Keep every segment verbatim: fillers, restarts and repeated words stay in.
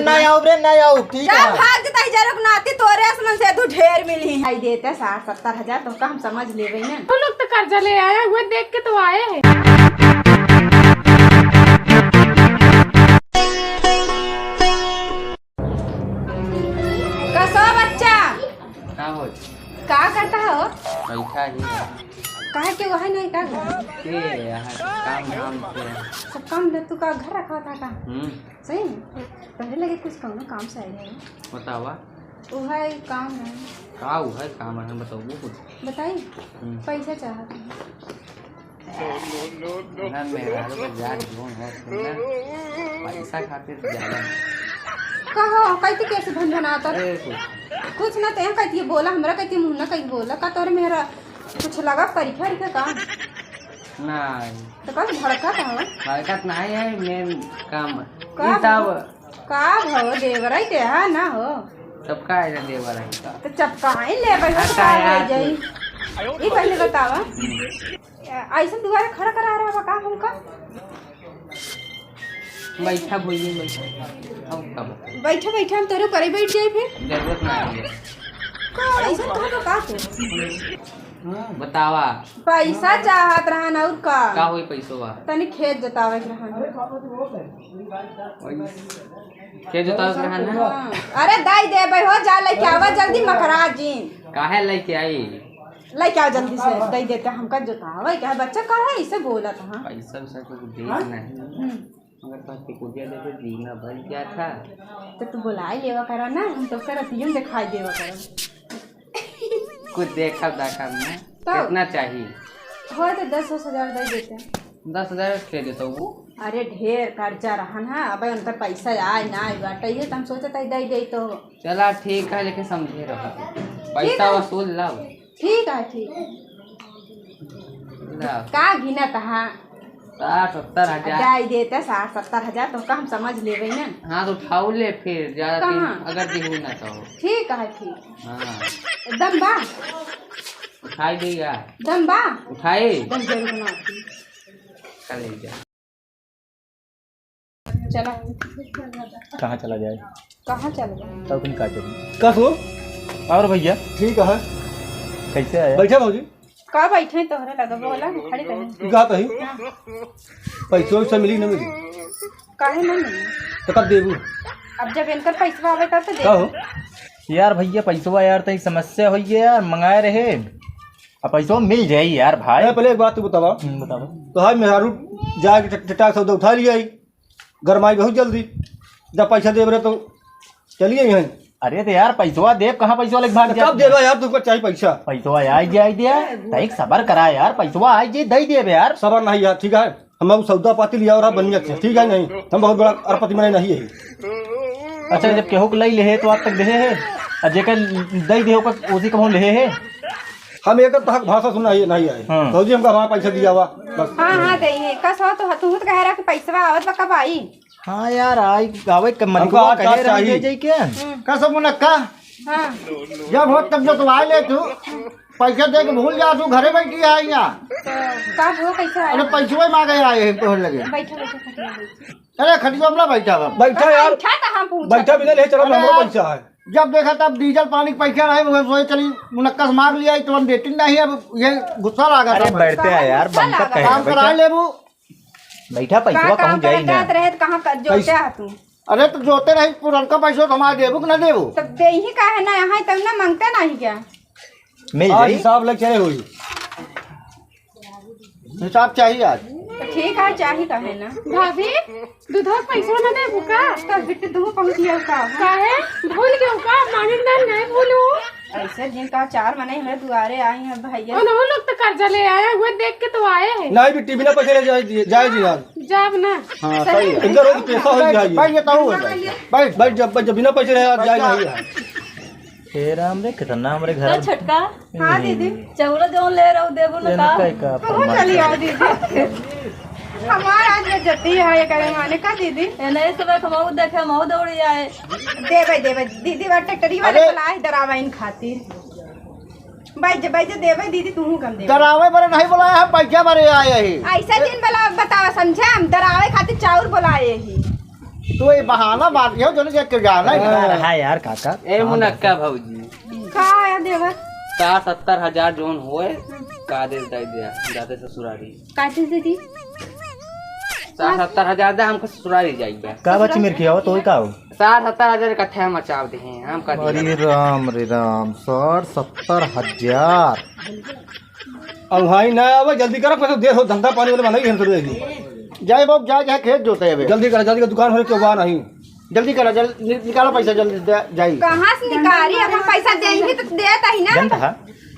ना आउब रे, ना आउब, ठीक जा है। भाग जता ही जरुक नाती, तोरे असमन से तू ढेर मिली। आई देते साठ सत्तर हजार, तो का हम समझ लेबे ना। वो लोग तो कर्जा ले आए हैं, वो देख के तो आए हैं। कसो बच्चा? का हो? का करता हो? बैठा ही है। काहे के वही नहीं का घर? के यहाँ काम धाम के। सब काम ले तू का घर रखा था का? हम्म। सही में? तोहरे लगे कुछ कौनो काम से आइल है? बतावा। उहै काम है। का उहै काम है, बताओ कुछ। बताई? हम्म। पैसा चाहत है। ना, मेहरारू के जात जोन है, सुन ना, पैसा खातिर ज्यादा। कहो, कैसे कैसे भनभनाता? अरे, कुछ। कुछ ना, ते कहती है, बोला, हमरा कहती है, मुँह ना कहीं बोला, का तोरे मेहरा कुछ लगा परीक्षा वरीक्षा का? नहीं। तो कल भड़का था हो? भड़कत नहीं है, मेन काम। का ई सब भव? का भव देवराई ते हा ना हो? सबका है देवराई का। तो चपकाई ले भाई, हाँ, तो का का हो यार, जाई? तू ई पहले बतावा। हम्म। ऐसन दुआरे खड़ा करा रहा बा का हमका? बैठा भुइये, बैठा। अब का बताई? बैठा, बैठा, हम तोरे ऊपर ही बैठ जाई फिर। जरूरत ना है। का ऐसन कहा तो का तू? बतावा। पैसा चाहत रहन और का? का होई पैसवा? तनी खेत जोतावे के रहन। वही। खेत जोतावे के रहन ना? हाँ। अरे दाई देबे हो, जा लेके आवा जल्दी मकरा जी। काहे लेके आई? लेके आओ जल्दी से, दे देते हमका जोतावे के है। बच्चा का है, इसे बोलत हाँ। पैसा वैसा कुछ दे हाँ? नहीं। हम्म। मगर तो टिकुटिया देखे जीना भर गया था। तो तू बुलाई लेवा करा ना, हम तो उसका रतियों में दिखाई देवा करा। कुछ देखा दाखा में तो कितना चाहिए? हो तो दस, दस हजार दे देते। दस हजार के देता वो। अरे ढेर कर्जा रहन है, अब उनका पैसा आए ना आए बाटे, ये तो हम सोचत है दे दे तो। चला ठीक है, लेकिन समझे रहो, ठीक पैसा है। वसूल लाओ। ठीक है, ठीक है। ला। का गिनत हा? साठ सत्तर हजार। जाई देते साठ सत्तर हजार, तो का हम समझ लेबे ना। हाँ, तो उठाऊ ले फिर, ज्यादा कहाँ? दिन अगर दिहू ना तो। ठीक है, ठीक। हाँ। एकदम बा? उठाई देगा। दम बा? उठाए? दम जरूर ना। चले जा। चला। कहाँ चला जाए? कहाँ चल गए? तब तुम का चली? का हो? और भैया? ठीक है। कैसे आया? बैठा भौजी। का बैठे तोहरे लगे? बोला, खड़ी कहीं। ई का कही? हाँ। पैसो वैसा मिली न मिली? काहे ना मिली? तो कब देबू? अब जब इनकर पैसवा आवे तब तो का हो? देबू। यार भैया, पैसवा यार, तई समस्या होई है यार, मंगाए रहे। अब पैसवा मिल जाई यार भाई। ए, पहले एक बात तू बतावा। हम्म, बतावा। तो हाय मेहरारू जाए के ट-, टटाक सौदा उठा लिया ही। गरमाई बहुत जल्दी। जब पैसा देब रहे तो चलिए यहीं। अरे तो यार, पैसवा देब, कहाँ पैसवा लेके भाग तो जात कब देबा यार, तुमको चाहिए पैसा? पैसवा आई जे, आई दे। तई सबर करा यार, पैसवा आई जे, दई देब यार। सबर नहीं यार, ठीक है। हम अब सौदा पाती लिया और आप बनिया थे, ठीक है नहीं? हम बहुत बड़ा अरबपति मने नहीं है। अच्छा, जब केहू के लई लेहे तो आज तक देहे है, और जेकर दई देहे ओकर ओसी कबहूँ लेहे है? हम एक तो हक भाषा सुना ही नहीं आए। हाँ। भौजी हमका हमारा पैसा दिया हुआ, बस। हाँ, हाँ, देइए। कस हो तो तू तो कह रहा कि पैसवा आवत बा, कब आई? हाँ यार, आई, आवे के हमका मनवा आज कहे रहा चाहिए। जय जय के। हम्म। का सब मुनक्का? हाँ। जब हो तब जो तो आए ले तू, पैसा दे के भूल जा तू, घरे बैठी है यहाँ। तो का हो, कैसे आया? अरे पैसवे मांगे आए हैं तोहर लगे। बैठो, बैठो, खटिया बैठो। अरे खटिया में ना बैठा हम। बैठा यार। बैठा तो हम पूछा। बैठा बिना ले चलो, अरे हमरो यार, पैसा है। जब देखा तब डीजल पानी के पैसा रहे, मगर सोए चली मुनक्का से मार लिया, तो हम देती नहीं, अब ये गुस्सा लागा अरे था। बैठते हैं यार, गुस्सा बनता लागा। कहे काम बैठा। करा लेबू। बैठा, पैसवा का कहूँ काम जाई करे ना। जात रहे तो कहाँ कर, जो पैस- चाह तू। अरे तो जोते नहीं, पुरनका पैसवा तो हमारे देबू कि ना देबू? तब दे ही का है ना, यहाँ तब ना मांगते नहीं क्या? मिल आज जाई। हिसाब लग चले होई। हिसाब चाहिए आज। तो ठीक है, चाही काहे ना। भाभी, दूधवा के पैसा ना देबू का? तब बिट्टू दूध पहुँच गया का? काहे? भूल गयो का? मानिक ना नहीं भूलू। ऐसे जिनका चार मने हमरे दुआरे आई हैं भैया। उन्हों लोग तो कर्जा ले आए हैं, वो देख के तो आए हैं। नहीं बिट्टी, बिना पैसे ले जाए, जाए जी आज। जाब ना। हाँ, सही सही है। है। इनका रोज पैसा हो जाए। भाई, ये तो हो जाए। भाई, बैठ जा, बैठ जा, बिना पैसे ले आज जाए भाई, नहीं यार। हे राम रे, कितना हमरे घर तो छोटका। हाँ, हम्म। दीदी। चौरा जौन ले रहो, देबो न ये का? न कई का कहाँ फरमाइश चली है? आओ, दीदी? हमार आज बेइज्जती है, ये करे माने का, दीदी? ए, नहीं, सुबह कमाऊ देखे, मऊ दौड़ी आए। देबे, देबे, दीदी बा ट्रैक्टरी वाले अरे! बुलाए, दरावा इन खातिर। बैठ जा, बैठ जा, देबे, दीदी, तू कम देबे। दरावे बरे नहीं बुलाया, हम पैसा बरे आए ही। ऐसा दिन बला-, बतावा, समझे? हम दरावे खातिर चाउर बुलाए ही। तो ये बहाना बात ये जो के जाना है। हाँ, हाँ यार काका। ए मुनक्का भौजी। का आया देवर? साठ सत्तर हजार जोन होए, का दे दे दिया, जाते ससुरारी। का दे दे दी? साठ सत्तर हजार दे, हमको ससुरारी जाइबा। का बच्ची मेरे की आवत होई का हो? साठ सत्तर हजार इकट्ठे हम मचाव दे हैं, हम कर दिया। अरे राम रे राम, साठ सत्तर हजार। अब भाई ना आवे, जल्दी करो, पैसा देर हो, धंधा पानी वाले बनाई हम तो रहेगी। जाए बाबू, जाए, जाए खेत जोते अबे। जल्दी करो, जल्दी करो, दुकान होने के बाद नहीं। जल्दी करो, जल्दी नि-, निकालो पैसा, जल्दी दे, जाई। कहाँ से निकारी? अपन पैसा देंगे तो देत ही ना। जनता है।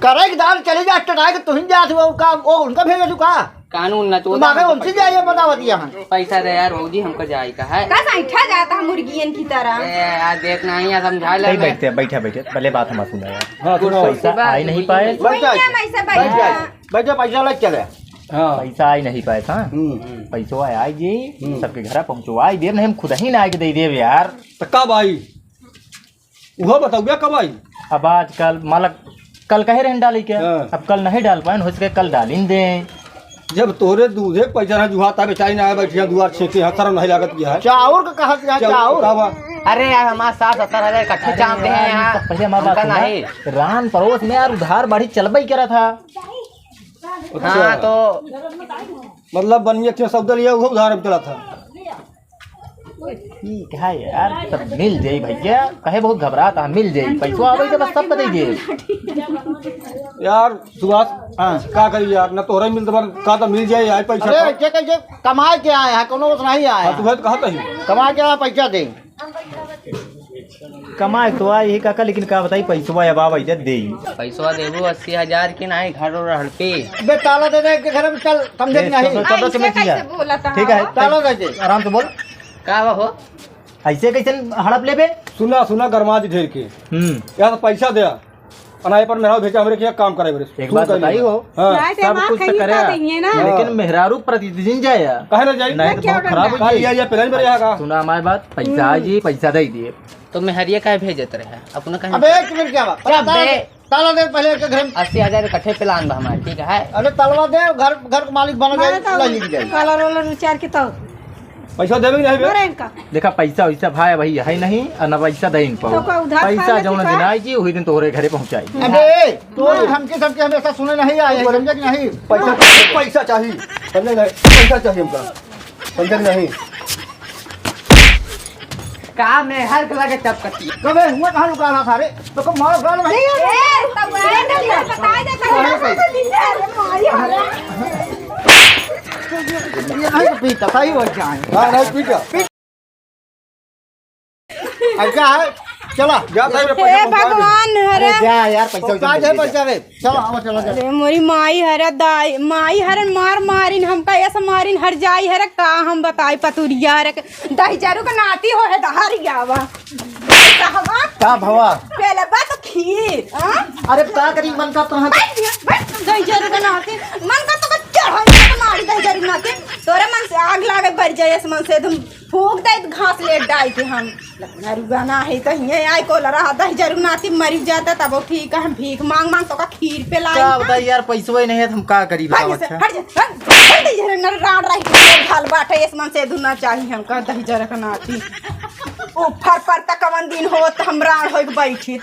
करे के दाल चले जा, टटाए के तुहिन जात हो, का, वो उनका भेजे तू का? कानून ना तो मांगे उनसे जाइए, बतावत यहाँ। पैसा दे यार, भौजी, हमको जाए का है। का सैठा जाता है मुर्गियन की तरह। ए, यार, देख नहीं, यार, समझा ले कहीं मैं। बैठते, बैठे, बैठे, पहले बात हमार सुना यार। हाँ, सुनाओ। पैसा आई नहीं पाए। बैठ जा। भैया, मैं से बैठ जा। बैठ जा, पैसा लग चले। हाँ। पैसा आई नहीं पाए था। हम्म। पैसो आई जी, हम्म। सबके घर पहुँचो आई देर नहीं, हम खुद ही ना आके दे देब यार। तो कब आई? वो बताओ क्या कब आई? अब आजकल मालक कल कहे रहन डाली क्या? हाँ। अब कल नहीं डाल पाए, हो सके कल डालिन दे। जब तोरे दूधे पैसा ना जुहाता, बेचारी ना आए, बैठिया दुआर छेके, हाँ, शर्म नहीं लागत क्या है? चाउर का कहा क्या, चाउर? चाउर? का बा? अरे यार, हमार साठ सत्तर हजार इकट्ठे अरे चांद दे हैं यार, यहाँ। पहले हमार बात हमका सुना। नहीं। रान पड़ोस में यार उधार बाढ़ी चलबई करा था। अच्छा। हाँ, तो मतलब बनिया के सौदा लिया, वो उधार चला था। ठीक है यार, सब मिल जाई भैया, कहे बहुत घबरात है, मिल जाई, पैसो आवे के बस सब बता दे। यार सुभाष, हाँ। का करी यार, ना तोहरा मिलत बा, का तो मिल जाए यार पैसा अरे, तो। ऐसे कैसे कमाए के आए हैं, कोनो उतना ही आए हाँ, हैं। तुम्हें तो कहा था ही। कमाए के आए, पैसा दे। कमाए तो आई ही काका, लेकिन का बताई, पैसवा अब आवे दे देई। पैसवा देबू अस्सी हजार की नाही, घर और हड़पी। बे, ताला दे दे के घर में, चल, समझे ए, कि नहीं? चलो, चलो, ऐसे चलो, कैसे भैया। बोला था ठीक है, हवा? ताला दे दे। आराम से बोल। का बा हो? ऐसे कैसे हड़प लेबे? सुना, सुना, गरमात ढेर के। हम्म। या तो पैसा दे, और ना ये पर मेहरारू भेजा हमरे के काम करे बरे। एक सुन बात कर बताई लिया। हो। हाँ। ना, सब दिमाग कुछ तो खरीद करे। देंगे ना। हाँ। लेकिन मेहरारू प्रतिदिन जाया। काहे ना जाई? नहीं तो क्या बहुत खराब हो काल जाई। या, या पहले बरे यहाँ का। सुना हमारी बात, पैसा हम्म। आ जी, पैसा दे दिए। तो मेहरिया काहे भेजत रहे? अपना काहे अबे, एक मिनट, क्या बात? क्या ताला बे? दे, ताला दे पहले एक घर में। अस्सी हजार इकट्ठे plan बा हमार, ठीक है? अरे, तलवा दे, घर, घर के मालिक बन गए, मारे तो ला ली जाए। कलर वलर उचार के तो पैसा देबे नहीं बे? मारे इनका। देखा, पैसा वैसा भाई, भाई है नहीं, और ना पैसा दे इन पाओ। तो का उधार खा पैसा लेते जौन का? दिन आई जी, वही दिन तोहरे घरे पहुँचाई। अबे, तो हाँ। धमकी, धमकी हमेशा सुने नहीं आए, समझे कि नहीं? पैसा, पैसा चाहिए, समझे नहीं? पैसा चाहिए हमका। समझे कि नहीं? का में हर के लगे टपकती। कबे हुआ कहाँ लुका रहा था रे? तो को मारो गाल नहीं। ए, तब ये नहीं बता दे, कहाँ से दिया? ये नहीं तो पीता, सही हो जाए। हाँ, नहीं पीता। अब क्या है? चला। जा भाई, मैं हे पैसा पहुंचा दे। भगवान, अरे हरे। जा यार, पैसा तो वैसा का दे दे, पैसा दे। चलो, आओ, चलो, चलो। अरे मोरी माई हरे दाई, माई हरे मार मारिन हमका, ऐसा मारिन हर जाई हरे, का हम बताई पतुरिया हरे, दहिजरू का नाती हो है, दहर गया बा। कहवा? का भवा? पहले बा तो खीर, हाँ? अरे का करी मन का तो हाँ। बैठ, बैठ, दहिजरू का नाती, मन का तो बच्चा है, मारी दहिजरू का नाती, तोरे मन से आग लागे, बर जाए, ऐसे मन से तुम फूंक दे घास लेट डाल के हम। लखनऊ गाना है तो हिये आए को लड़ा दहिजरू नाती मरी जाता तब वो ठीक है, हम भीख मांग मांग तो का खीर पे लाई का हम। बताई यार, पैसवा ही नहीं है तो हम का करी भाई बताओ। से, अच्छा। हट जा, हट, हट जा, नर राड़ रही के घाल बाटे, इस मन से दुना चाहिए हमका दहिजरू का नाती। ऊपर पर तक कवन दिन होत हम राड़ होई के बैठी।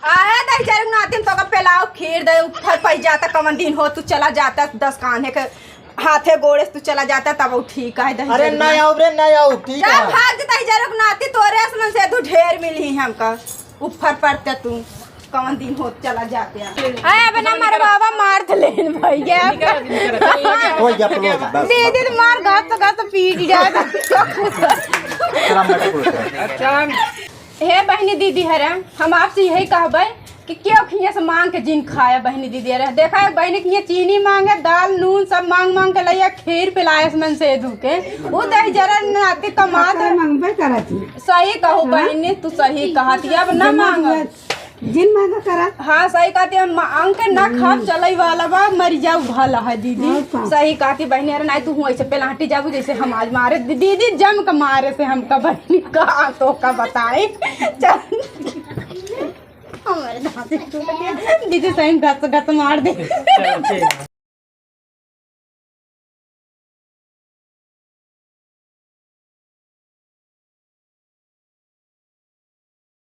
आहे दहिजरू नातिन तो का पेलाव खीर दे, ऊपर पै जाता कवन दिन हो, तू चला जाता दस कान्हे के हाथे गोड़े से तू चला जाता तब वो ठीक है दहिजरू अरे ना ना। आओ रे, ना आओ, ठीक जा है। भाग दहिजरू नाती तोरे असमन से तू ढेर मिली हमका, ऊपर पड़ते तू कवन दिन हो चला जाते। आए अब ना मर बाबा मार थ लेन भैया। हो जा, पलो, बस। दीदी तो मार घस घस पीट जाए। चला, हम बैठे कुर्सी पे। अच्छा। हे बहिनी दीदी हरे, हम आपसे यही कहबै कि केहू खिया से मांग के जिन खाया बहिनी दीदी हरे। देखा है बहिनी खिया चीनी मांगे, दाल नून सब मांग मांग के लइया, खीर पिलायस मन से धुके। वो दहिजरू नाती कमात है। मांगबे करत ही। सही कहू हाँ? बहिनी, तू सही कहत ही, अब ना मांग। जिन मांगा करा। हाँ, सही कहती है, मांग के ना खाब चलई वाला बा, मर जाऊ भला है दीदी। और का? सही कहती बहिनी, अरे नहीं तू हुआ ऐसे पेलाटी जाबू जैसे हम आज मारे दी-, दीदी जम के मारे से हमका बहिनी का तो का बताई। चल। हमारे दांत टूट गया। दीदी सही घस घस मार दे। चलो, ठीक है।